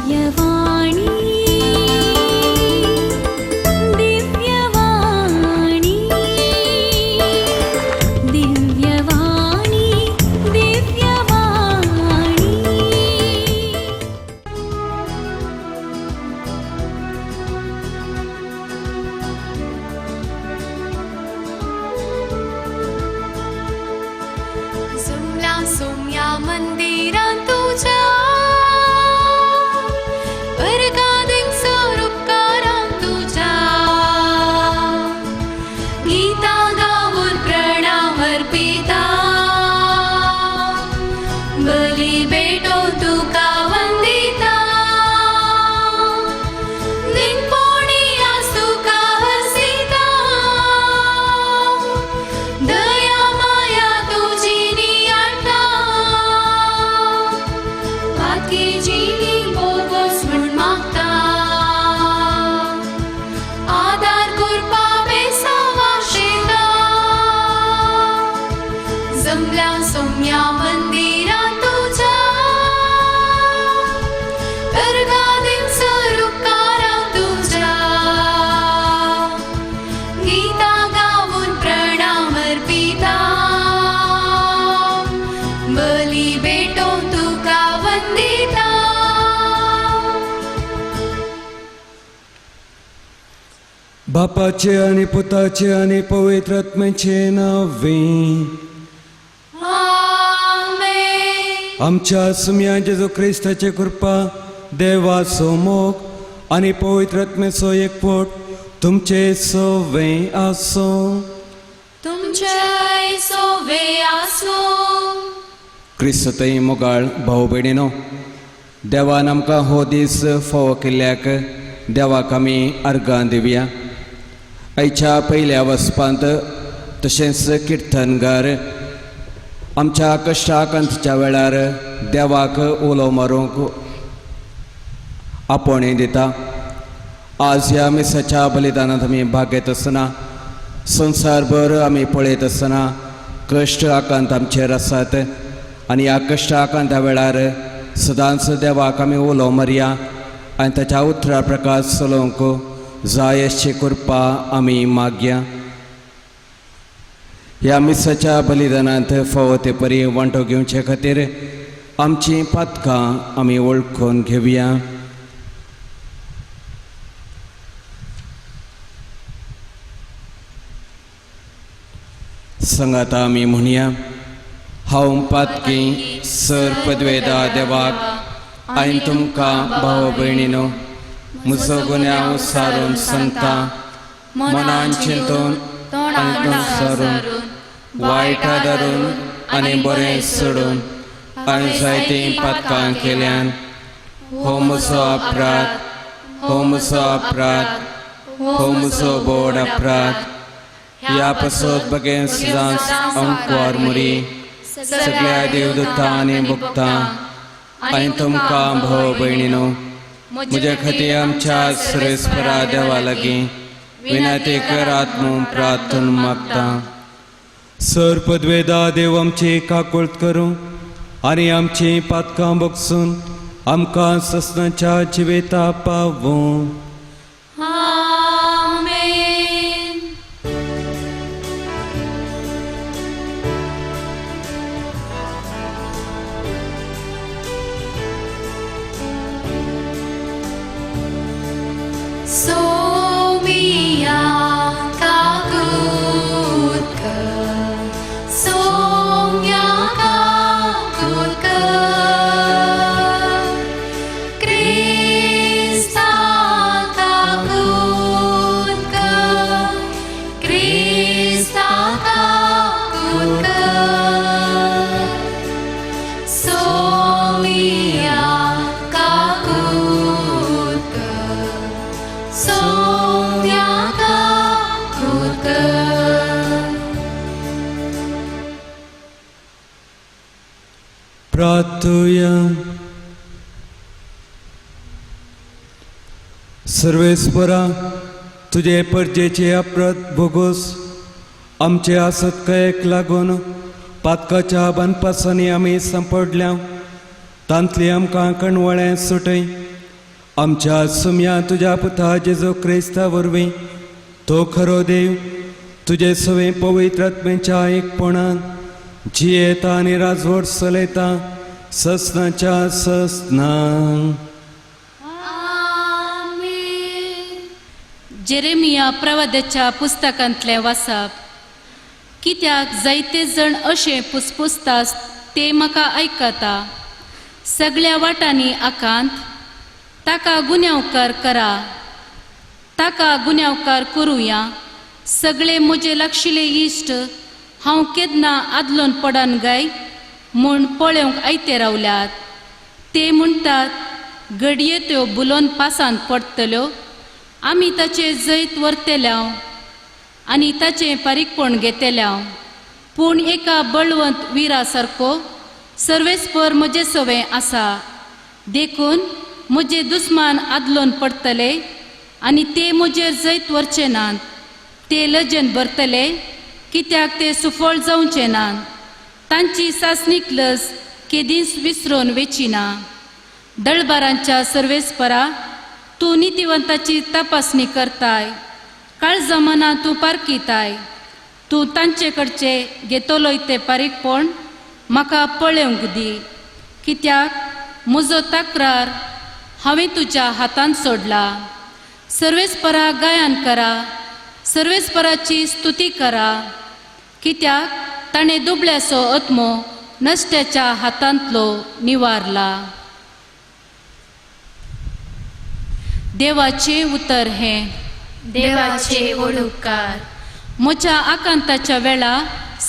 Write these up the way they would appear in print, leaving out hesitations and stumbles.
दिव्यवाणी दिव्यवाणी दिव्यवाणी दिव्यवाणी। जुमला सोम्या मंदिरां तुझ्या वर्गादींचो उपकारां तुझ्या गीता गाऊन प्रणाम अर्पिता बली भेटो तुका वंदिता निंपोणी तुका हसिता दया माया तुझी नियाळता पातकी जिणी बोगस म्हण मागता आदार करपा बेसावा शेता जमल्या सोम्या मंदिरां तुझ्या अर्घादींचो उपकारां तुझ्या गीता गाऊन प्रणाम अर्पिता बली भेटो तुका वंदिता। बापाचे आणि पुताचे आणि पवित्र आत्म्याचे नावे। आमेन। आमच्या सुम्या जेजू क्रिस्ताचे कृपा देवाचो मोग आणि पवित्र आत्म्याचो एकवट तुमचे सवे आसो। तुमचे सोवे आसो। क्रिस्तय मोगाळ भाव भयणीनो, देवान आमकां हो दीस फावो केल्ल्याक देवाक आमी अर्गां दिवया। आयच्या पयल्या वचपांत तशेंच किर्तनगार आमच्या कश्टाकांतच्या वेळार देवाक उलो मारूंक आपोवणें दिता। आज ह्या मिसाच्या बलिदानांत आमी भाग घेत आसतना संवसारभर आमी पळयत आसतना कश्ट आकांत आमचेर आसात आनी ह्या कश्ट आकांता वेळार सदांच देवाक आमी उलो मारया आनी ताच्या उतरा प्रकार चलोवंक जाय अशी कृपा आमी मागया। ह्या मिसाच्या बलिदानांत फावो ते परी वांटो घेवचे खातीर आमचीं पातकां आमी वळखून घेवया। संगाता आमी म्हणया, हांव पातकी सर पदवेदा देवाक आनी तुमकां भाव भयणीनो म्हजो गुन्यांव सारून सांगता, मनान चिंतून आनी सारून वायटा धरून आनी बरें सोडून आनी जायतीं पातकां केल्यान। हो म्हजो अपराध, हो म्हजो अपराध, हो म्हजो बोड अपराध। ह्या पासत बगेन सदांच अंकवार मुरी सगळ्या देवदूतां आनी भुगतां आनी तुमकां भाव भयणीनो म्हज्या खातीर आमच्या सुरेस्परा देवा लागीं विनंती करात म्हूण प्रार्थना मागता। सर पदवेदा देव आमची काकुळट करूं आनी आमची पातकां बगसून आमकां ससनाच्या जिवेता पावूं। आमेन। सोमिया काकुत कर, सोम्या काकुत कर, क्रिस्ता काकुत कर, क्रिस्ता काकुत कर, सोमिया काकुत कर, सोम्या काकुत कर। प्रार्थुया। सर्वेस्परा तुजे परजेचे अपराध भोगोस आमचे आसतकायेक लागून पातकाच्या बांदपासांनी आमी सांपडल्या तांतली आमकां कणवळें सुटय। आमच्या सुम्या तुज्या पुता जेजू क्रिस्ता वरवीं तो खरो देव तुजे सवे पवित्र आत्म्याच्या एकपणान जियेता आनी राजवट चलयता ससनाच्या ससना. आमेन. जेरेमिया प्रवाद्याच्या पुस्तकांतलें वाचप. कित्याक जायते जण अशें पुसपुसतात ते म्हाका आयकता. सगळ्या वाटांनी आकांत ताका गुन्यांवकार करा, ताका गुन्यांवकार करुया. सगळे म्हजे लागशिल्ले इश्ट हांव केन्ना आदलोन पडन गाय म्हूण पळोवंक आयते रावल्यात. ते म्हणटात घडये त्यो बुलोन पासांत पडटल्यो, आमी ताचें जैत व्हरतल्याव आनी ताचें फारीकपण घेतल्याव. पूण एका बळवंत विरा सारको सर्वेस्पर म्हजे सवें आसा, देखून म्हजे दुस्मान आदलोन पडटले आनी ते म्हजेर जैत व्हरचे नात. ते लजेन भरतले कित्याक ते सुफळ जावचे नात. तांची सासणीक लज केदींच विसरून वेची ना. दळबारांच्या सर्वेस्परा, तूं नितिवंताची तपासणी करताय, काळजा मनां तूं पारखिताय. तूं तांचे कडचे घेतलोय तें फारीकपण म्हाका पळोवंक दी, कित्याक म्हजो तक्रार हांवें तुज्या हातांत सोडला. सर्वेस्परा गायन करा, सर्वेस्पराची स्तुती करा, कित्याक ताणें दुबळ्याचो आत्मो नश्ट्याच्या हातांतलो निवारला. देवाचें उतर हें. देवाचे उपकार. म्हज्या आकांताच्या वेळा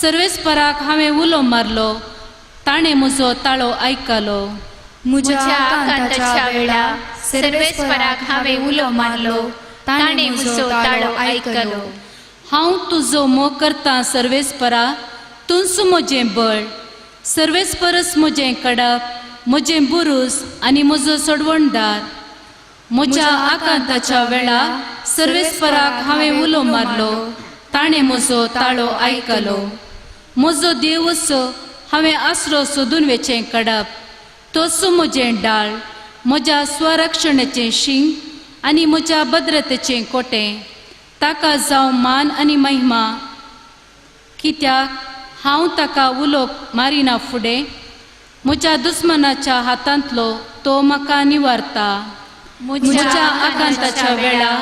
सर्वेस्पराक हांवें उलो मारलो, ताणें म्हजो ताळो आयकलो. म्हज्या आकांताच्या वेळा सर्वेस्पराक हांवें उलो मारलो, ताणें म्हजो ताळो आयकलो. हांव तुजो मोग करतां सर्वेस्परा, तूंच म्हजें बळ. सर्वेस्परच म्हजें कडप, म्हजें बुरूस आनी म्हजो सोडवणदार. म्हज्या आकांताच्या वेळा सर्वेस्पराक हांवें उलो मारलो, ताणें म्हजो ताळो आयकलो. म्हजो देवूच हांवें आसरो सोदून वेचें कडप, तोच म्हजें डाळ, म्हज्या स्वरक्षणाचें शिंग आनी म्हज्या भद्रतेचें कोटें. ताका जावं मान आनी महिमा, कित्याक हांव ताका उलो मारिना फुडें म्हज्या दुस्मनाच्या हातांतलो तो म्हाका निवारता. म्हज्या आकांताच्या वेळा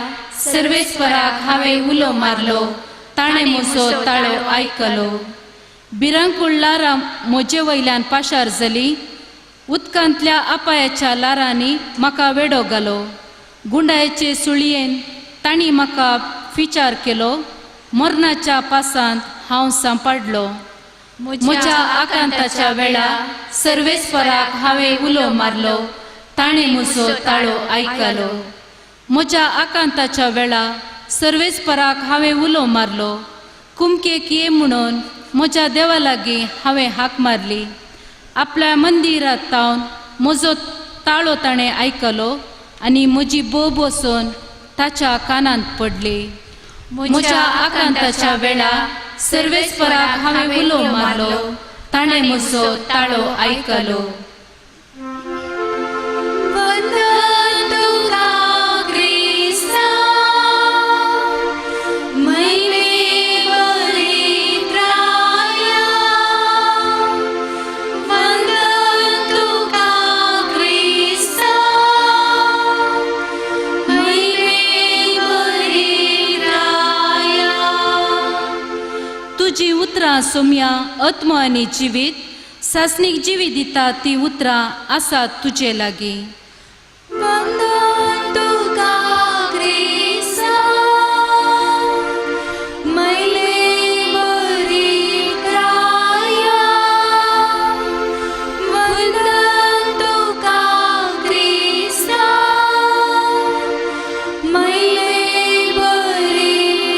सर्वेस्पराक हांवें उलो मारलो, ताणें म्हजो ताळो आयकलो. भिरांकूळ ल्हारां म्हजे वयल्यान पाशार जाली, उदकांतल्या अपायाच्या ल्हारांनी म्हाका वेडो घालो. गुंडायचे सुळयेन तांणी म्हाका विचार केलो, मरणाच्या पासांत हांव सांपडलो. म्हज्या आकांताच्या वेळा सर्वेस्पराक हांवें उलो मारलो, ताणें म्हजो ताळो आयकलो. म्हज्या आकांताच्या वेळा सर्वेस्पराक हांवें उलो मारलो, कुमकेक ये म्हणून म्हज्या देवा लागीं हांवें हाक मारली. आपल्या मंदिरांत तावन म्हजो ताळो ताणें आयकलो आनी म्हजी बोब वचून ताच्या कानांत पडली. म्हज्या आकांताच्या वेळा सर्वेस्पराक हांवें उलो मारलो, ताणें म्हजो ताळो आयकलो. वंदन तुका क्रिस्ता, महिमे परित्राया. वंदन तुका क्रिस्ता, महिमे परित्राया. तुजी उतरां सोम्या आत्मो आनी जिवीत सासणीक जिवी दिता ती उतरां आसात तुजे लागीं. वंदन तुका क्रिस्ता, महिमे परित्राया. वंदन तुका क्रिस्ता, महिमे परित्राया.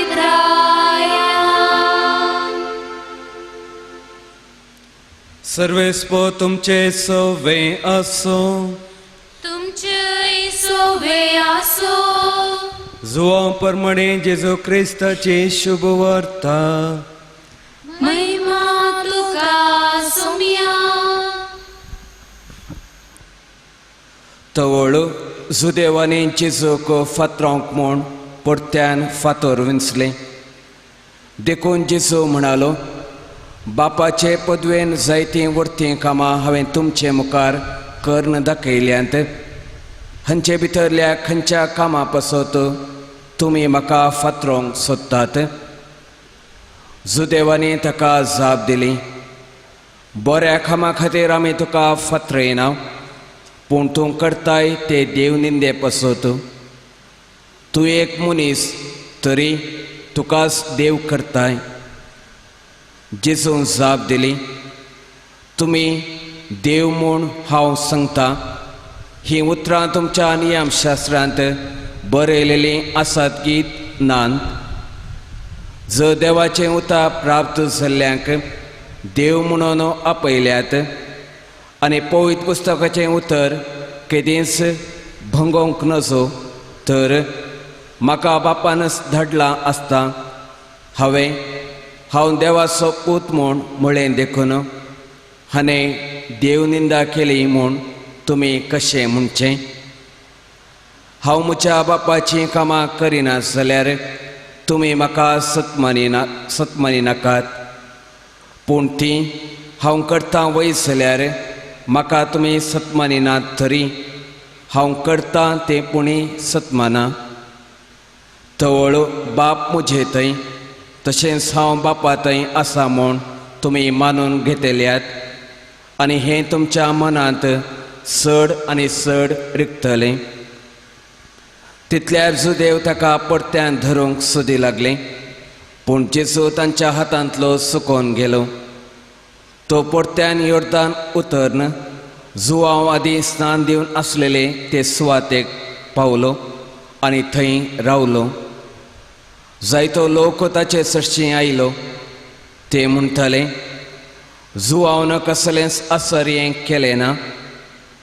सर्वेस्पो तुमचे सवे असो, तुमचे सोवे आसो. जुवां परमणे जेजू क्रिस्ताची शुभ वार्ता. महिमा तुका सोम्या. तवळ जुदेवांनी जेजूक फातरावंक म्हूण परत्यान फातर विंचले. देखून जेजू म्हणालो, बापाचे पदवेन जायतीं वर्तीं कामां हांवें तुमचे मुखार कर्ण दाखयल्यांत. हांचे भितरल्या खंयच्या कामां पासत तुमी म्हाका फातरोंक सोदतात? जुदेवांनी ताका जाप दिली, बऱ्या कामां खातीर आमी तुका फातरयना, पूण तूं करताय ते देव निंदे पासत. तूं एक मनीस तरी तुकाच देव करताय. जेजून जाप दिली, तुमी देव म्हूण हांव सांगता. हीं उतरां तुमच्या नियमशास्त्रांत बरयलेलीं आसात गीत नान. जर देवाचें उतर प्राप्त जाल्ल्यांक देव म्हणून आपयल्यात आनी पवित्र पुस्तकाचें उतर केदींच भंगोवंक नजो, तर म्हाका बापानच धाडलां आसता. हांवें हांव देवाचो पूत म्हूण म्हळें देखून हाणें देव निंदा केली म्हूण तुमी कशें म्हणचें? हांव म्हज्या बापाचीं कामां करिना जाल्यार तुमी म्हाका सतमानिनाकात, पूण तीं हांव करतां वय जाल्यार म्हाका तुमी सतमानिनात, तरी हांव करतां तें पुणी सतमाना. तवळ बाप म्हजे थंय तशेंच हांव बापा थंय आसा म्हूण तुमी मानून घेतल्यात आनी हें तुमच्या मनांत चड आनी चड रिगतलें. तितल्यार जुदेव ताका परत्यान धरूंक सोदी लागले, पूण जेजू तांच्या हातांतलो सुकोवन गेलो. तो परत्यान योर्दान उतर्न जुवांव आदी स्नान दिवन आसलेले ते सुवातेक पावलो आनी थंय रावलो. जायतो लोक ताचे सरशीं आयलो. ते म्हणटाले, जुवांवन कसलेंच आसर्यें केलें ना,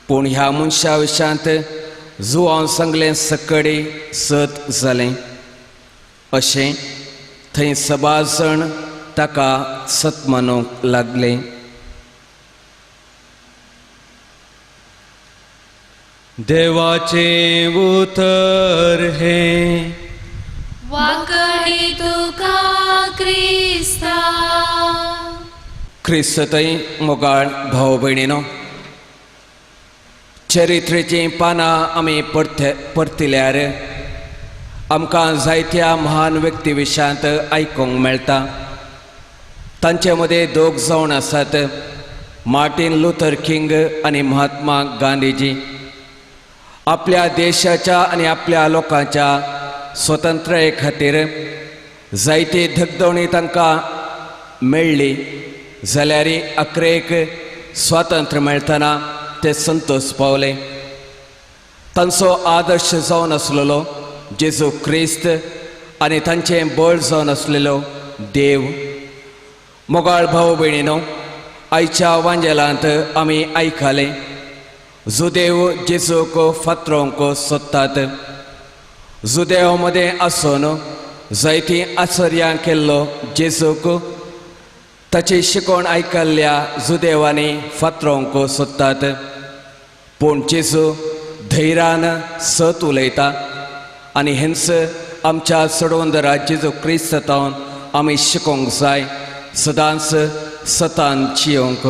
पूण ह्या मनशा विशांत जुवांव सांगलें सकडी सत जालें. अशें थंय सबार जाण ताका सत मानूंक लागले. देवाचें उतर हें वाकडी तुका क्रिस्ता. क्रिस्तय मोगाळ भाव भयणीनो, चरित्रेचीं पानां आमी परतिल्यार आमकां जायत्या महान व्यक्ती विशयांत आयकूंक मेळटा. तांचे मदें दोग जावन आसात, मार्टीन लुथर किंग आनी महात्मा गांधीजी. आपल्या देशाच्या आनी आपल्या लोकांच्या स्वतंत्राये खातीर जायती धगधवणी तांकां मेळ्ळी जाल्यार अकरेक स्वातंत्र्य मेळटना ते संतोष पावले. तांचो आदर्श जावन आसलेलो जेजू क्रिस्त आनी तांचें बळ जावन आसलेलो देव. मोगाळ भाव भयणीनो, आयच्या वांजेलांत आमी आयकलें, जुदेव जेजूक फातरोंक सोदतात. जुदेव मदें आसून जायतीं आचर्यां केल्लो जेजूक ताची शिकवण आयकल्ल्या जुदेवांनी फातरोंक सोदतात, पूण जेजू धैर्यान सत उलयता आनी हेंच आमच्या चडवंदरा जेजू क्रिस्त तावन आमी शिकोवंक जाय, सदांच सतान जियोंक.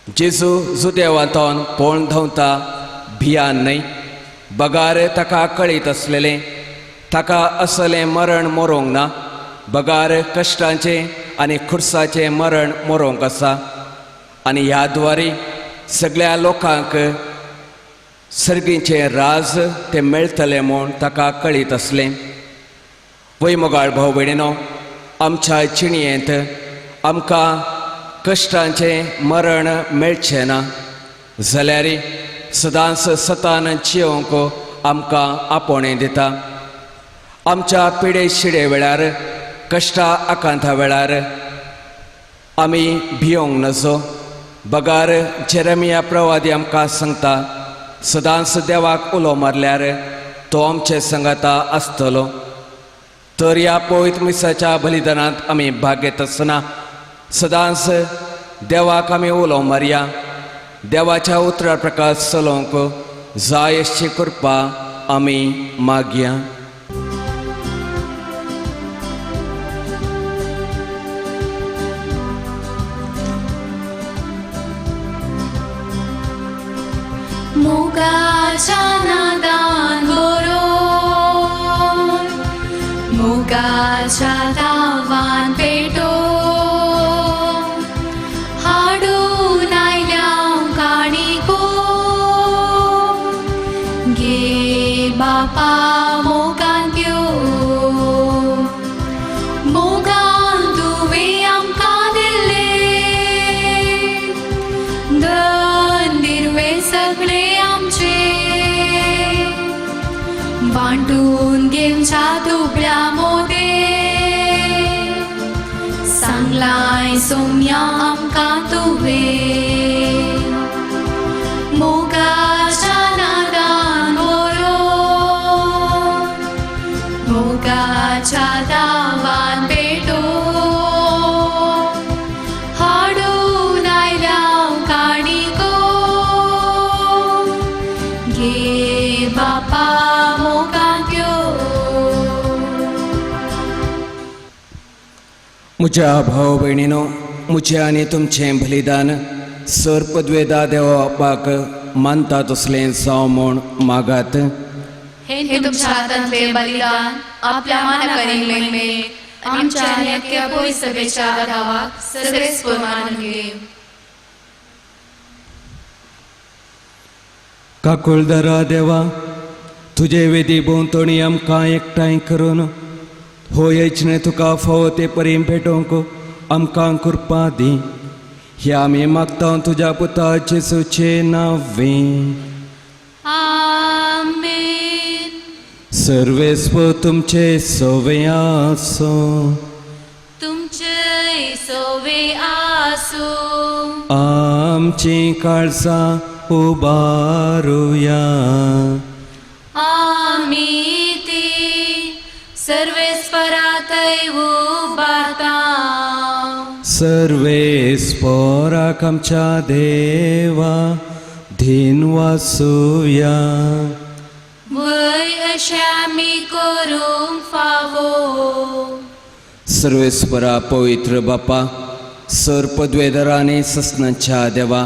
जेजू जुदेवां तावन पळोवन धांवता भियान न्हय, बगार ताका कळीत आसलेलें ताका असलें मरण मरोंक ना, बगार कश्टांचें आनी खुर्साचें मरण मरोंक आसा. आनी ह्या द्वारी सगळ्या लोकांक सर्गीचें राज तें मेळटलें म्हूण ताका कळीत आसलें. वय मोगाळ भाव भयणीनो, आमच्या जिणेंत आमकां कश्टांचें मरण मेळचें ना जाल्यार सदांच सतान जियोंक आमकां आपोवणें दिता. आमच्या पिडे शिडे वेळार, कश्टा आकांता वेळार आमी भियोंक नजो, बगार जेरेमिया प्रवादी आमकां सांगता, सदांच देवाक उलो मारल्यार तो आमचे संगाता आसतलो. तर ह्या पवित्र मिसाच्या बलिदानांत आमी भाग घेत आसतना सदांच देवाक आमी उलो मारया, देवाच्या उतरा प्रकार चलोवंक जाय अशी कृपा आमी मागया. मोगाच्या नादान बरोवन मोगाच्या तावान पेटोवन हाडून आयल्या काणिको घे बापा मोगान त्यो मोगान तुवें आमकां दिल्लें धन दिर्वे सगळे वांटून घेवच्या दुबळ्या मोदे सांगलाय सोम्या आमकां तुवें मोगाच्या नादान बरोवन मोगाच्या दावान पेटोवन हाडून आयल्या काणिको घे बापा मोगान त्यो. म्हज्या भाव भयणीनो, म्हजें आनी तुमचें बलिदान सर पदवेदा देवा बापाक मानता तसलें जावं म्हूण मागात. हे तुमच्या हातांतलें बलिदान आपल्या मानाकरीन महिमेक आमच्या आनी अख्ख्या पवित्र सभेच्या आदावाक सगळेच मानून घे. काकुळदरा देवा, तुजे वेदी भोंवतणी आमकां एकठांय करून हो यज्ञ तुका फावो ते परी भेटोवंक आमकां कृपा दी. ह्या आमी मागता तुज्या पुता जेजूचे नांवे. आमेन. सर्वेस्व तुमचे सवे आसूं. तुमचे सवे आसूं. आमची काळजां उबारुया. आमी ती सर्वेस्परातय उबारता. सर्वेस्पराक आमच्या देवा धीन वासूया. वय अशें आमी करूंक फावो. सर्वेस्परा पवित्र बापा, सर पदवेदरा आनी ससनाच्या देवा,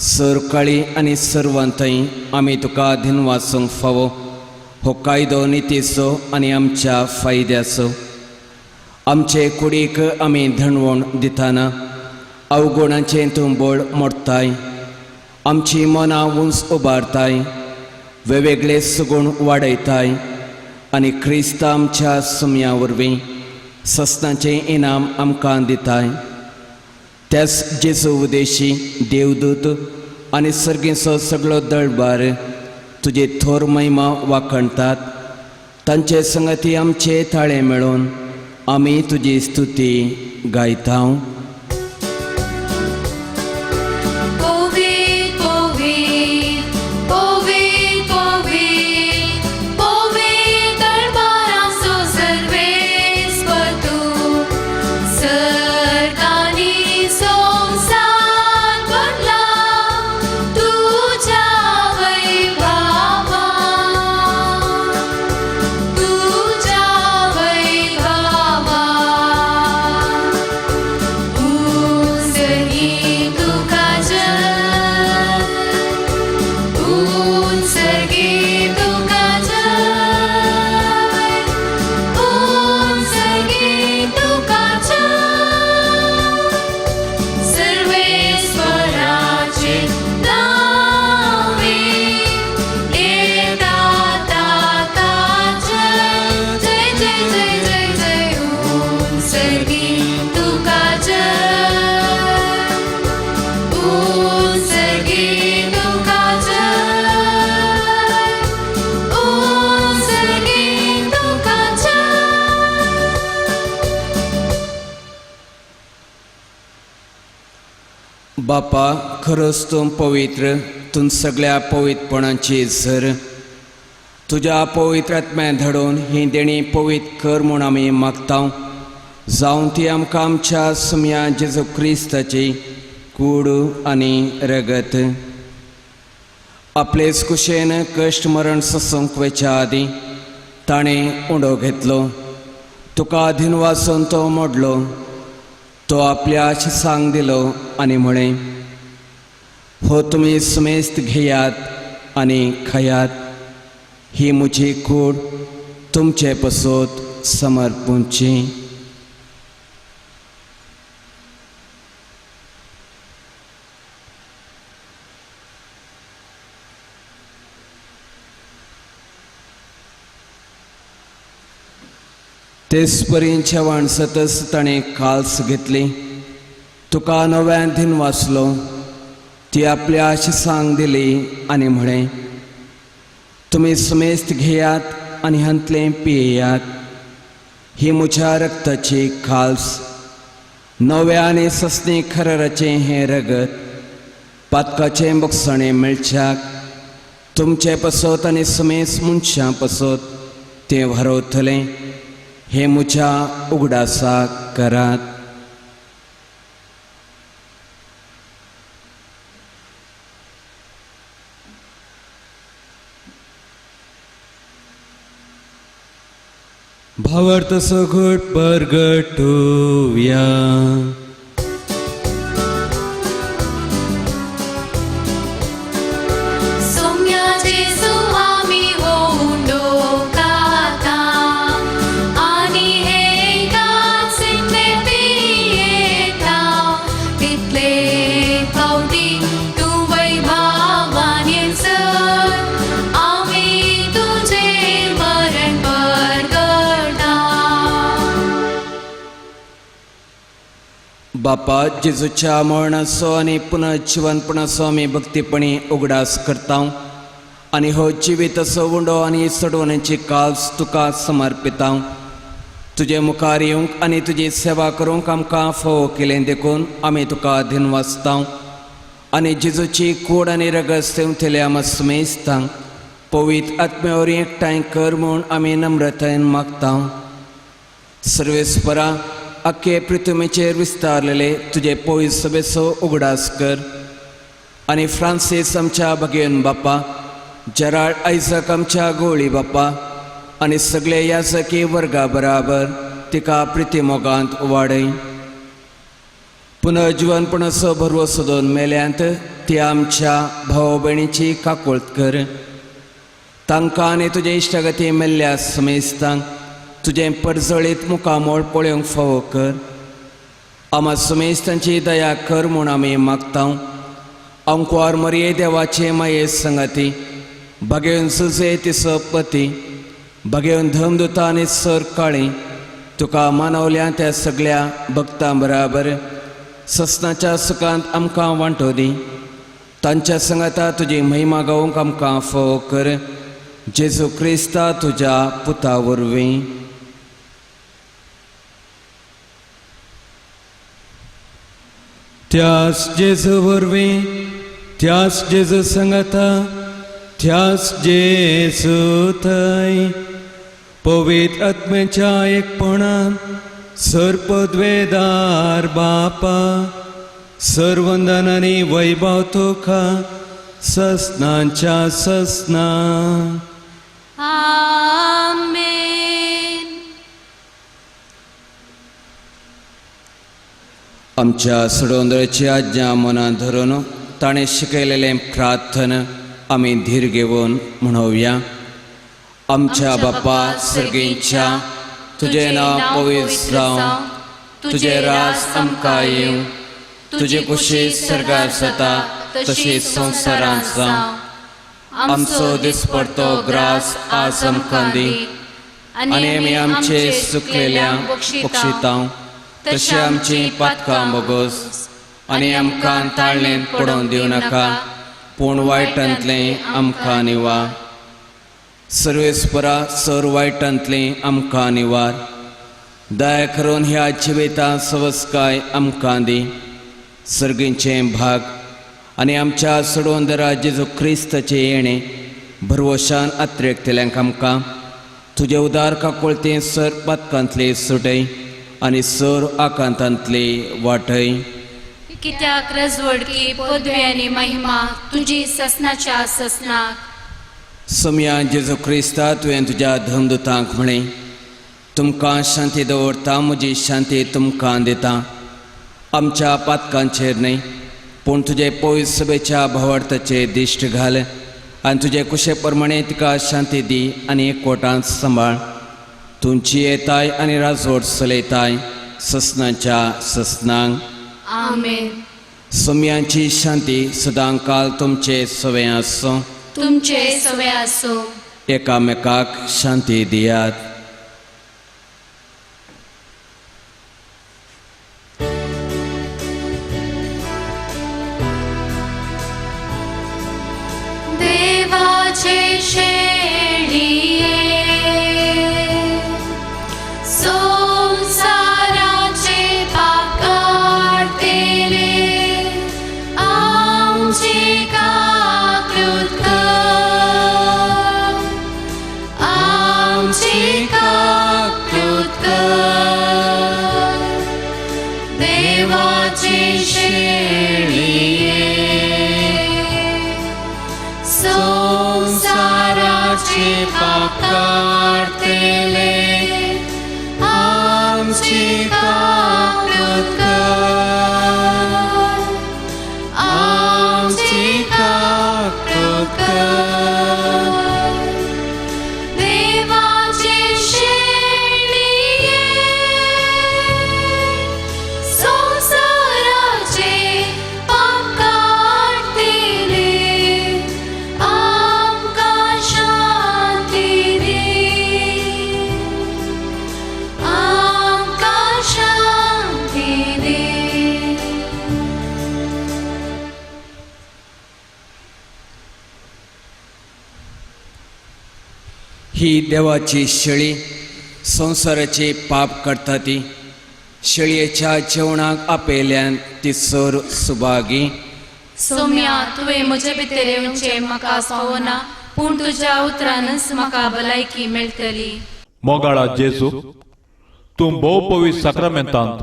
सर काळी आनी सर्वांतय आमी तुका धीन वासूंक फावो. हो कायदो नितीचो आनी आमच्या फायद्याचो. आमचे कुडीक आमी धणवण दिताना अवगुणाचें तूं बळ मोडताय, आमची मनां उंच उबारताय, वेगवेगळे सुगूण वाडयताय आनी क्रिस्त आमच्या सुम्या वरवीं सस्नाचें इनाम आमकां दिताय. त्याच जेजू उदेशी देवदूत आनी सर्गेचो सगळो दळबार तुजे थोर महिमा वाखणटात. तांचे संगती आमचे ताळे मेळोवन आमी तुजी स्तुती गायता. बापा, खरोच तूं पवित्र, तूं सगळ्या पवित्रपणाची झर. तुज्या पवित्र आत्म्या धाडून ही देणी पवित्र कर म्हूण आमी मागता. जावं ती आमकां आमच्या सुम्या जेजू क्रिस्ताची कूड आनी रगत. आपलेच कुशेन कश्ट मरण सोसूंक वयच्या आदीं ताणें उंडो घेतलो, तुका अधीन वासून तो मोडलो, तो आपल्या शिसांक दिलो आनी म्हळें, हो तुमी सुमेस्त घेयात आनी खायात, ही म्हजी कूड तुमचे पसत समर्पूंची। तेच परी जेवण सतच ताणें काल्स घेतली, तुका नव्यान धीन वाचलो, ती आपल्या शिसांक दिली आनी म्हळें, तुमी सुमेस्त घेयात आनी हांतलें पियेयात, ही म्हज्या रक्ताची काल्स, नव्या आनी सस्नी खरराचें हें रगत पातकाचें बोगसणें मेळच्याक तुमचे पसत आनी सुमेस्त मनशां पसत तें व्हरवतलें, हे म्हज्या उगडासाक करात। भावार्थ सगट परगटुया। बापा, जेजूच्या मरणाचो आनी पुनर्जिवनपणाचो आमी भक्तीपणी उगडास करता आनी हो जिवीताचो उंडो आनी सोडवण्याची काल्स तुका समर्पिता। तुजे मुखार येवंक आनी तुजी सेवा करूंक आमकां फावो केलें देखून आमी तुका धन्यवादता आनी जेजूची कूड आनी रगत सेवतल्या आमकां सुमेस्तांक पवित्र आत्म्या वरवीं एकठांय कर म्हूण आमी नम्रतायेन मागता। सर्वेस्परा, अख्खे पृथ्वीचेर विस्तारलेले तुजे पवित्र सभेचो उगडास कर आनी फ्रांसीस आमच्या भगेवन बापा, जेराल्ड आयजक आमच्या गोळी बापा आनी सगळे याजकी वर्गा बराबर तिका प्रितीमोगांत वाडय। पुनर्जिवनपणाचो भरवंसो दोन मेल्यांत ती आमच्या भाव भयणीची काकुळट कर, तांकां आनी तुजे इश्टागती मेल्ल्या समेस्तांक तुजें परजळीत मुखामोळ पळोवंक फावो कर। आमा सुमेस्तांची दया कर म्हूण आमी मागता। अंकवार मरये देवाचे माये संगाती, भगेवन सुजे तिसो पती, भगेवन धमदुता आनी सर काळी तुका मानवल्या त्या सगळ्या भक्तां बराबर ससनाच्या सुखांत आमकां वांटो दी। तांच्या संगाता तुजी महिमा गावंक आमकां फावो कर, जेजू क्रिस्ता तुज्या पुता वरवीं। त्यास जेजू वरवीं, त्यास जेजू संगता, त्यास जेजू थंय पवित्र आत्म्याच्या एकपणान सर्पद्वेदार बापा सर्वंदन आनी वैभव तुका ससनांच्या ससना। आमेन। आमच्या सोडोंदळची आज्ञा मनात धरून ताणें शिकयलेलें प्रार्थना आमी धीर घेवन म्हणोवया। आमच्या बापा सर्गींच्या, तुजें नांव पवित्र जावं, तुजें राज आमकां येवं, तुजी कुशी सर्गार जाता तशी संवसारांत जावं। आमचो दिसपडतो ग्रास आज आमकां दी आनी आमी आमचे सुकलेल्या बक्षितां तशी आमची पातकां बोगोस आनी आमकां ताळणेंत पडोवन दिवं नाका, पूण वायटांतलें आमकां निवार। सर्वेस्परा, सर वायटांतलें आमकां निवार। दया करून ह्या जिवितांत सवस्काय आमकां दी। सर्गींचें भाग आनी आमच्या सोडवंदरा जेजू क्रिस्ताचें येणें भरवशान अत्रेकतल्यांक आमकां तुजे उदार काकुळतें सर पातकांतले सुटय आनी सर आकांतांतले वाटय। कित्याक रजवडकी पदवी आनी महिमा तुजी ससनाच्या ससनाक. सोमया जेजू क्रिस्ता, तुवें तुज्या धर्मदूतांक म्हळें, तुमकां शांती दवरता, म्हजी शांती तुमकां दिता. आमच्या पातकांचेर न्हय, पूण तुजे पयस सभेच्या भावार्थाचेर दिश्ट घाल आनी तुजे कुशे प्रमाणे तिका शांती दी आनी एकवटांत सांबाळ. तुमची येताय आनी राजवट चलयताय ससनाच्या ससनांक. आमेन. सोमयांची शांती सदांकाल तुमचे सवें आसूं. तुमचे सवे आसो. एकामेकाक शांती दियात. देवाचे शेळये, संसाराचे पाप काडतेले, आमची काकृत कर, आमची काकृत कर. देवाचे शेळये, संसाराचे पाप काडतेले, आमची काकृत कर, आमची काकृत कर. देवाचे शेळये, संसाराचे पाप काडतेले, आमकां शांती दी, आमकां शांती दी. ही देवाची शेळी, संवसाराचे पाप करता ती. शेळयेच्या जेवणाक आपयल्यान ती सर सुभागी. सोम्या, तुवें म्हजे भितर येवचें म्हाका फावना, पूण तुज्या उतरानच म्हाका भलायकी मेळटली. मोगाळा जेजू, तूं भोव पवित्र साक्रामेंतांत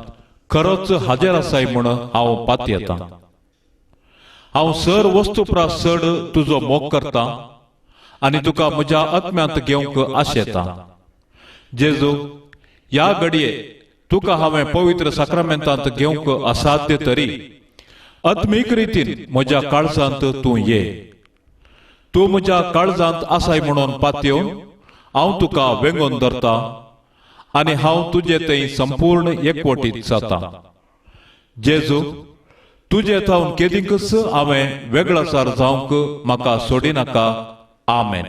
खरोच हाजेर आसाय म्हूण हांव पातयेतां. हांव सर वस्तू प्रास चड तुजो मोग करता आनी तुका म्हज्या आत्म्यांत घेवंक आशेता. जेजू, ह्या घडये तुका हांवें पवित्र साक्रामेंतांत घेवंक असाध्य तरी आत्मीक रितीन म्हज्या काळजांत तूं ये. तूं म्हज्या काळजांत आसाय म्हणून पातयेवन हांव तुका वेंगोवन धरता आनी हांव तुजे थंय संपूर्ण एकवटीत जाता. जेजू, तुजे थावन केदींकच हांवें वेगळासार जावंक म्हाका सोडिनाका. आमेन.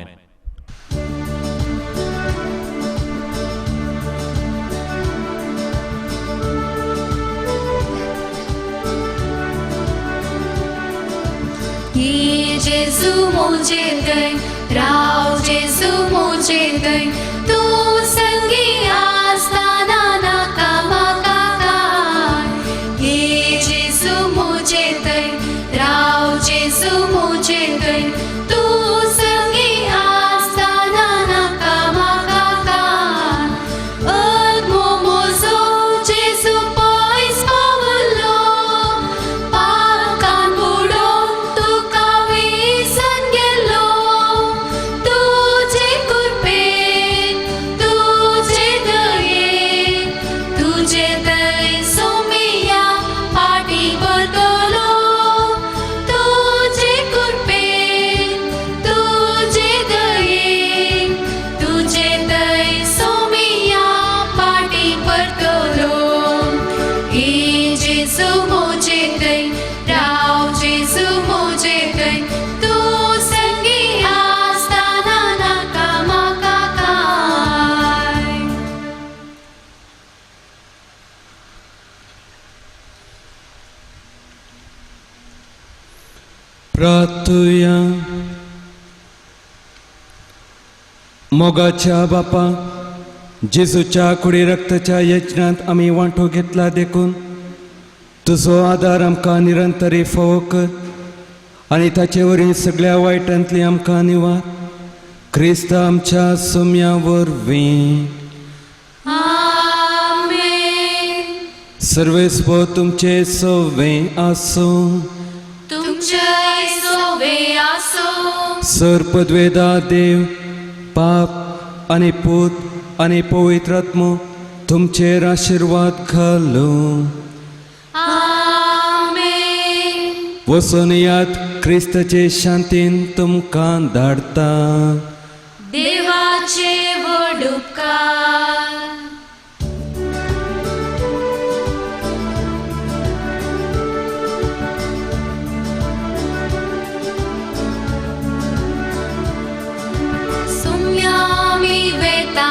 ये जेजू म्हजे थंय राव, जेजू म्हजे थंय, तूं संगी आसतना नाका म्हाका काय. ये जेजू म्हजे थंय राव, जेजू म्हजे थंय, तूं संगी आसतना नाका म्हाका काय. अदमो म्हजो जेजू पयस पावलो, पाकान बुडोवन तुका विसर गेलो. तुजे कृपेन, तुजे दयेन, तुजे थंय सोमिया फाटीं परतलो. तुजे कृपेन, तुजे दयेन, तुजे थंय सोमिया फाटीं परतलो. ये जेजू म्हजे थंय राव, जेजू म्हजे थंय, तूं संगी आसतना नाका म्हाका काय. प्रार्थुया. मोगाच्या बापा, जेजूच्या कुडी रक्ताच्या यज्ञांत आमी वांटो घेतला देखून तुजो आदार आमकां निरंतरी फावो कर आनी ताचे वरवीं सगळ्या वायटांतली आमकां निवार. क्रिस्त आमच्या सोम्या वरवीं. आमेन. सर्वेस्पो तुमचे सवे आसूं. तुमचे सोवे आसो. सर पदवेदा देव पाप आनी पूत आनी पवित्र आत्मो तुमचेर आशिर्वाद घालूं. आमेन. वचून याद क्रिस्ताचे शांतीन तुमकां धाडटा. देवाचे व्हड उपकार. सुम्यामी वेता